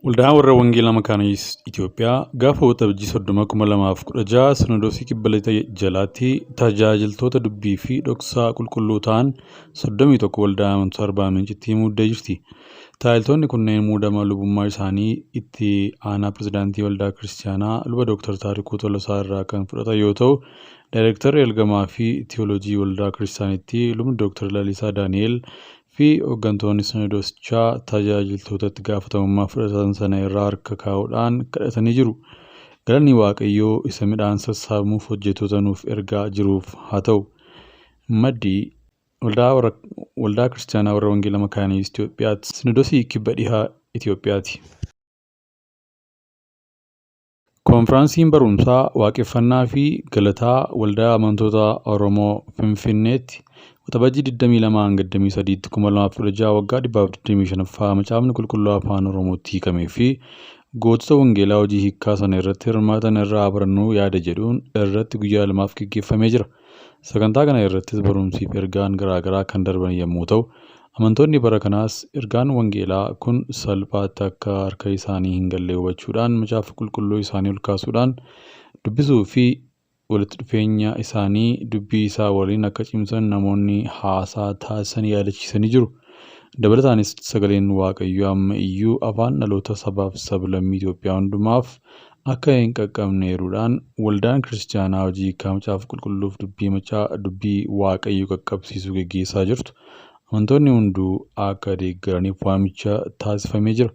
Waldaan warra Wangeelaa Makaana Itoophiyaa gaafa Waxabajjii 30, 2016 Sinoodosii Kibba Lixa jalaatti tajaajiltoota dubbii fi dhoksaa qulqulluu ta'an 31 waldaa amantoota Arbaa Mincitti muuddee jirti. Tajaajiltoonni kunneen muudama lubummaa isaanii itti aanaa pirezidaantii waldaa kiristaanaa luba Dooktar Taarikuu Tolasaa irraa kan fudhatan yoo ta'u, Daayirektarri ergamaa fi Tiyooloojii waldaa kiristaanittii lubni Dooktar Lalisaa Daani'el fi hooggantoonni Sinoodosichaa tajaajiltootatti gaafatamummaa fudhatan sana irraa harka kaa'uudhaan kadhatanii jiru. Galanni Waaqayyoo isa midhaan sassaabamuuf hojjettoota nuuf ergaa jiruuf haa ta'u. Maddi Waldaa Kiristaanaa Warra Wangeelaa Makaana Itoophiyaatti Sinoodosii Kibba Dhihaa Itoophiyaati. Koonfiraansiin barumsaa waaqeffannaa fi galataa waldaa amantoota Oromoo Finfinneetti Waxabajjii 22 hanga 23 2016 waggaa 125ffaa Macaafni Qulqulluu Afaan Oromootti hiikamee fi gootota wangeelaa hojii hiikkaa sana irratti hirmaatan irraa barannuu yaada jedhuun irratti guyyaa lamaaf gaggeeffamee jira. Sagantaa kana irrattis barumsiif ergaan garaagaraa kan darban yommuu ta'u, amantoonni bara kanaas ergaan wangeelaa kun salphaatti akka harka isaanii hin galle hubachuudhaan macaafa qulqulluu isaanii ol kaasuudhaan dubbisuu fi walitti dhufeenya isaanii dubbii isaa waliin akka cimsan namoonni haasaa taasisan yaadachiisanii jiru. Dabalataanis sagaleen Waaqayyoo amma iyyuu afaan dhaloota sabaaf sab-lammii Itoophiyaa hundumaaf akka hin qaqqabne eeruudhaan waldaan kiristaanaa hojii hiikkaa macaafa qulqulluuf dubbii macaa dubbii Waaqayyoo qaqqabsiisuu gaggeessaa jirtu amantoonni hunduu akka deeggaraniif waamicha taasifamee jira.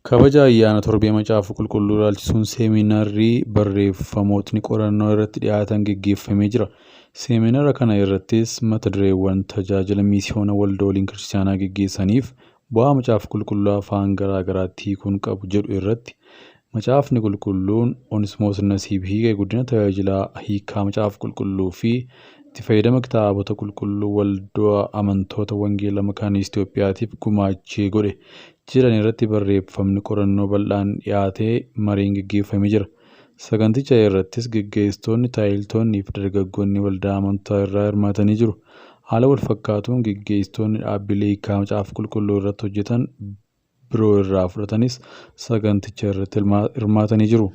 Kabaja ayyaana torbee macaafa qulqulluu ilaalchisuun seeminaarri barreeffamootni qorannoo irratti dhiyaatan gaggeeffamee jira. Seeminaara kana irrattis mata dureewwan tajaajila misiyoona waldooliin kiristaanaa gaggeessaniif bu'aa macaafa qulqulluu afaan garaa garaatti hiikuun qabu jedhu irratti macaafni qulqulluun Onismoos Nasiib hiike guddina tajaajilaa hiikaa macaafa qulqulluu fi itti fayyadama kitaabota qulqulluu waldaa amantoota wangeelaa Makaana Itoophiyaatiif gumaachee godhe jedhan irratti barreeffamni qorannoo bal'aan dhiyaatee mariin gaggeeffamee jira. Saganticha irrattis gaggeessitoonni, tajaajiltoonnii fi dargaggoonni waldaa amantaa irraa hirmaatanii jiru. Haala wal fakkaatuun gaggeessitoonni dhaabbilee hiikaa macaafa qulqulluu irratti hojjetan biroo irraa fudhatanis saganticha irratti hirmaatanii jiru.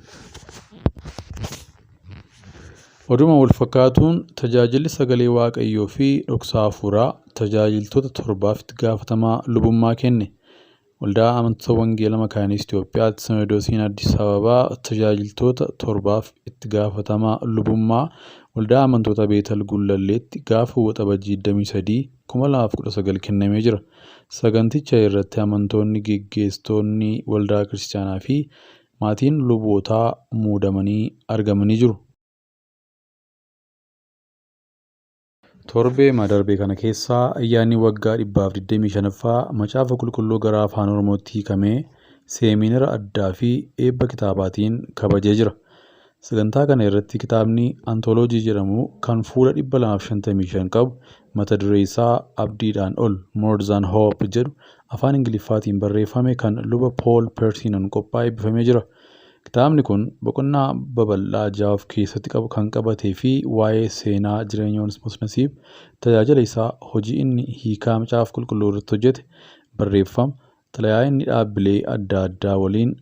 Oduma wal fakkaatuun tajaajilli sagalee Waaqayyoo fi dhoksaa hafuuraa tajaajiltoota torbaaf itti gaafatamaa lubummaa kenne. Waldaa amantoota Wangeelaa Makaana Itoophiyaatti Sinoodosiin Addis Ababaa tajaajiltoota torbaaf itti gaafatamaa lubummaa waldaa amantoota Beetel Gullalleetti gaafa Waxabajjii 23, 2019 kennamee jira. Saganticha irratti amantoonni geggeessitoonni waldaa kiristaanaa fi maatiin lubootaa muudamanii argamanii jiru. Torbee darbe kana keessa ayyaanni waggaa 125ffaa macaafa qulqulluu gara afaan Oromootti hiikamee seeminaara addaa fi eebba kitaabaatiin kabajee jira. Sagantaa kana irratti kitaabni Antooloojii jedhamu kan fuula 255 qabu mata duree isaa Abdiidhaan ol More Than Hope jedhu afaan Ingiliffaatiin barreeffame kan luba Pool Persiinoon qophaa'ee eebbifamee jira. Kitaabni kun boqonnaa babal'aa ja'a of keessatti qabu kan qabatee fi waa'ee seenaa jireenya Onesmoos Nasiib, tajaajila isaa, hojii inni hiikaa macaafa qulqulluu irratti hojjete, barreeffama, xalayaa inni dhaabbilee adda addaa waliin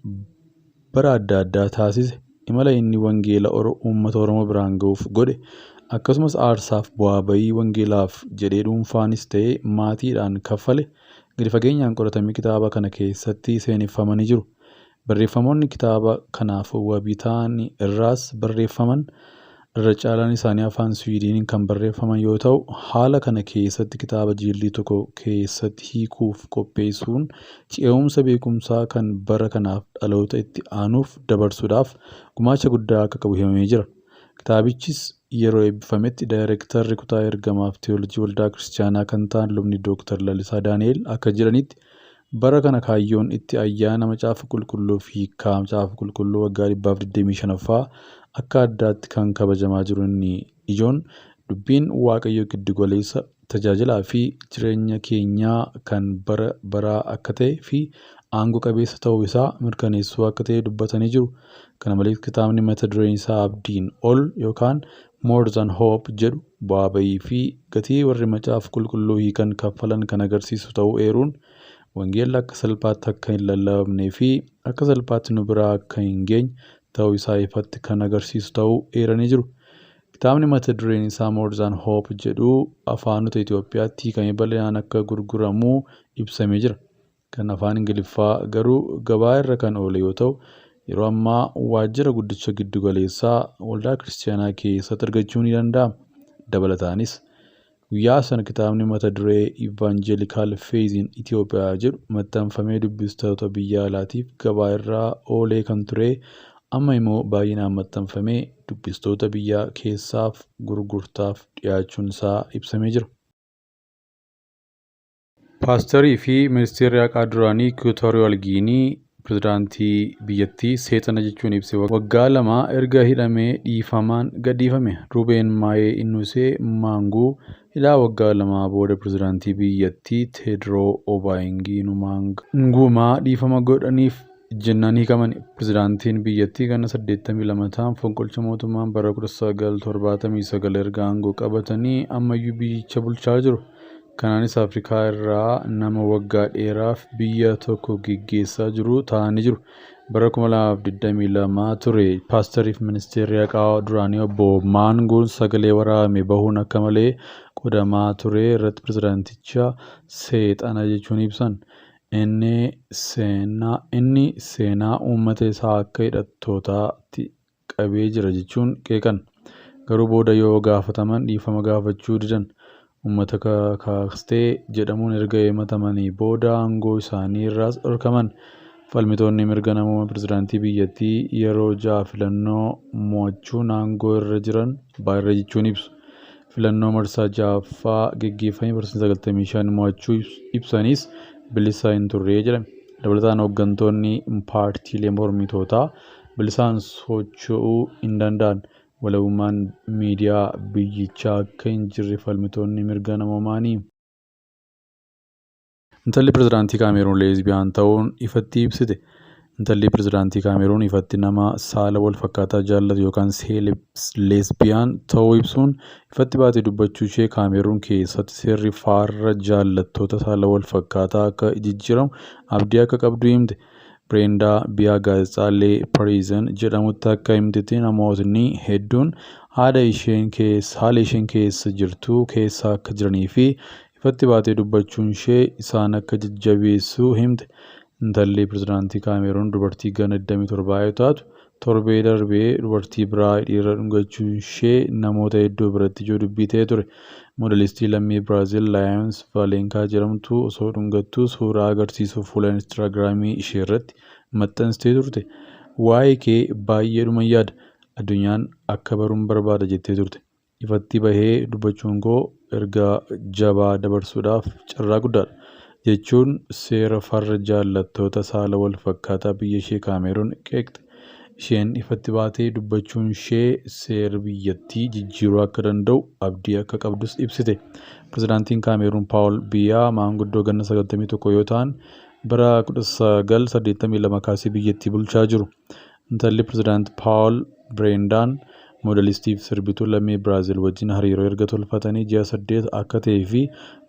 bara adda addaa taasise, imala inni wangeela uummata Oromoo biraan ga'uuf godhe, akkasumas aarsaaf bu'aa bayii wangeelaaf jedhee dhuunfaanis ta'ee maatiidhaan kaffale gadi fageenyaan qoratamee kitaaba kana keessatti seeneffamanii jiru. Barreeffamoonni kitaaba kanaaf wabii ta'an irraas barreeffaman irra caalaan isaanii afaan Siwiidiniin kan barreeffaman yoo ta'u, haala kana keessatti kitaaba jildii tokko keessatti hiikuuf qopheessuun ce'umsa beekumsaa kan bara kanaaf dhaloota itti aanuuf dabarsuudhaaf gumaacha guddaa akka qabu himamee jira. Kitaabichis yeroo eebbifametti daayirektarri kutaa ergamaaf tiyooloojii waldaa kiristaanaa kan ta'an lubni Dooktar Lalisaa Daani'el akka jedhanitti bara kana kaayyoon itti ayyaana macaafa qulqulluu fi hiikkaa macaafa qulqulluu waggaa 125ffaa akka addaatti kan kabajamaa jiru inni ijoon dubbiin Waaqayyoo giddu galeessa tajaajilaa fi jireenya keenyaa kan bara baraa akka ta'e fi aangoo qabeessa ta'uu isaa mirkaneessuu akka ta'e dubbatanii jiru. Kana malees kitaabni mata dureen isaa Abdiin ol yookaan More Than Hope jedhu bu'aa bayii fi gatii warri macaafa qulqulluu hiikan kaffalan kan agarsiisu ta'uu eeruun wangeelli akka salphaatti akka hin lallabamnee fi akka salphaatti nu biraa akka hin geenye ta'uu isaa ifatti kan agarsiisu ta'uu eeranii jiru. Kitaabni mata dureen isaa More Than Hope jedhu afaanota Itoophiyaatti hiikamee bal'inaan akka gurguramu ibsamee jira. Kan afaan Ingiliffaa garuu gabaa irra kan oole yoo ta'u, yeroo ammaa waajjira guddicha giddu galeessaa Waldaa Kiristiyaanaa keessatti argachuun ni danda'ama. Dabalataanis guyyaa sana kitaabni mata duree Evangelical Faith in Ethiopia jedhu maxxanfamee dubbistoota biyya alaatiif gabaa irra oolee kan ture amma immoo baay'inaan maxxanfamee dubbistoota biyya keessaaf gurgurtaaf dhiyaachuun isaa ibsamee jira. Paasterii fi ministeerri haqaa duraanii Ikuwaatoriyaal Giinii pirezidaantii biyyattii seexana jechuun ibse waggaa 2 erga hidhamee dhiifamaan gadhiifame. Ruubeen Maayee Innusee Maanguu hidhaa waggaa 2 booda pirezidaantii biyyattii Teediroo Obaayingii Nguumaa dhiifama godhaniif jennaan hiikaman. Pirezidaantiin biyyattii ganna 82 ta'an fonqolcha mootummaan bara 1979 erga aangoo qabatanii ammayyuu biyyicha bulchaa jiru. Kanaanis Afrikaa irraa nama waggaa dheeraaf biyya tokko geggeessaa jiru ta'anii jiru. Bara 2022 ture paasteriif ministeerri haqaa duraanii obbo Maanguun sagalee waraabame bahuun akka malee qodamaa ture irratti pirezidaanticha seexana jechuun ibsan. Inni seenaa uummata isaa akka hidhattootaatti qabee jira jechuun qeeqan. Garuu booda yoo gaafataman dhiifama gaafachuu didan. Uummata kakaastee jedhamuun erga himatamanii booda aangoo isaanii irraas dhorkaman. Falmitoonni mirga namoomaa pirezidaantii biyyattii yeroo 6 filannoo mo'achuun aangoo irra jiran baay'ee jechuun ibsu. Filannoo marsaa 6ffaa geggeeffame 95% mo'achuu ibsanis bilisa hin turre jedhame. Dabalataan hooggantoonni paartiilee mormitootaa bilisaan socho'uu hin danda'an. Walabummaan miidiyaa biyyichaa akka hin jirre falmitoonni mirga namoomaa ni himu. Intalli pirezidaantii Kaameruun leesbiyaan ta'uun ifatti ibsite. Intalli pirezidaantii Kaameruun ifatti nama saala wal fakkaataa jaallatu yookaan leesbiyaan ta'uu ibsuun ifatti baatee dubbachuu ishee Kaameruun keessatti seerri farra jaallattoota saala wal fakkaataa akka jijjiiramu abdii akka qabdu himte. Bireendaa Biyaa gaazexaa Lee Pariizan jedhamutti akka himtetti namootni hedduun haala isheen keessa jirtu keessa akka jiranii fi ifatti baatee dubbachuun ishee isaan akka jajjabeessu himte. Intalli pirezidaantii Kaameruun dubartii gana 27 yoo taatu, torbee darbee dubartii biraa hidhiirra dhungachuun ishee namoota hedduu biratti ijoo dubbii ta'ee ture. Moodelistii lammii Biraazil Laayoons Vaaleenkaa jedhamtu osoo dhungattuu suuraa agarsiisuuf fuula Inistaagiraamii ishee irratti maxxansitee turte. Waa'ee kee baay'eedhuman yaada. Addunyaan akka baruun barbaada jettee turte. Ifatti bahee dubbachuun koo ergaa jabaa dabarsuudhaaf carraa guddaadha. Jechuun seera farra jaallattoota saala wal fakkaataa biyya ishee Kaameruun qeeqxe. Isheen ifatti baatee dubbachuun ishee seera biyyattii jijjiiruu akka danda'u abdii akka qabdus ibsite. Pirezidaantiin Kaameruun Paawul Biyaa maanguddoo ganna 91 yoo ta'an bara 1982 kaasee biyyattii bulchaa jiru. Intalli pirezidaant Paawul Bireendaan moodelistii fi sirbituu lammii Biraazil wajjin hariiroo erga tolfatanii ji'a 8 akka ta'ee fi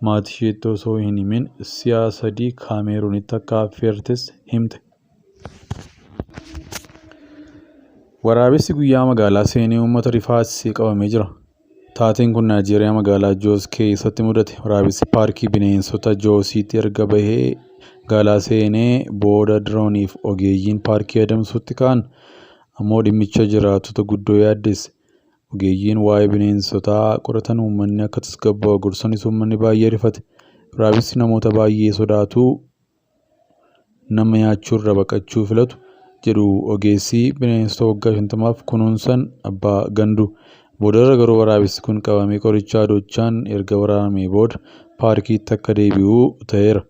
maatii isheetti osoo hin himin si'a 3 Kaameruunitti akka affeertes himte. Waraabessi guyyaa magaalaa seenee uummata rifaasisee qabamee jira. Taateen kun Naayijeeriyaa magaalaa Joos keessatti mudate. Waraabessi paarkii bineensota Joosiitti erga bahee magaalaa seenee booda dirooniif ogeeyyiin paarkii adamsuutti ka'an. Ammoo dhimmicha jiraattota guddoo yaaddesse. Ogeeyyiin waa'ee bineensotaa qoratan uummanni akka tasgabbaa'u gorsanis uummanni baay'ee rifate. Waraabessi namoota baay'ee sodaatu nama nyaachuurra baqachuu filatu jedhu ogeessi bineensota waggaa 50f kunuunsan abbaa Ganduu. Boodarra garuu waraabessi kun qabamee qoricha adoochaan erga waraanamee booda paarkiitti akka deebi'u ta'eera.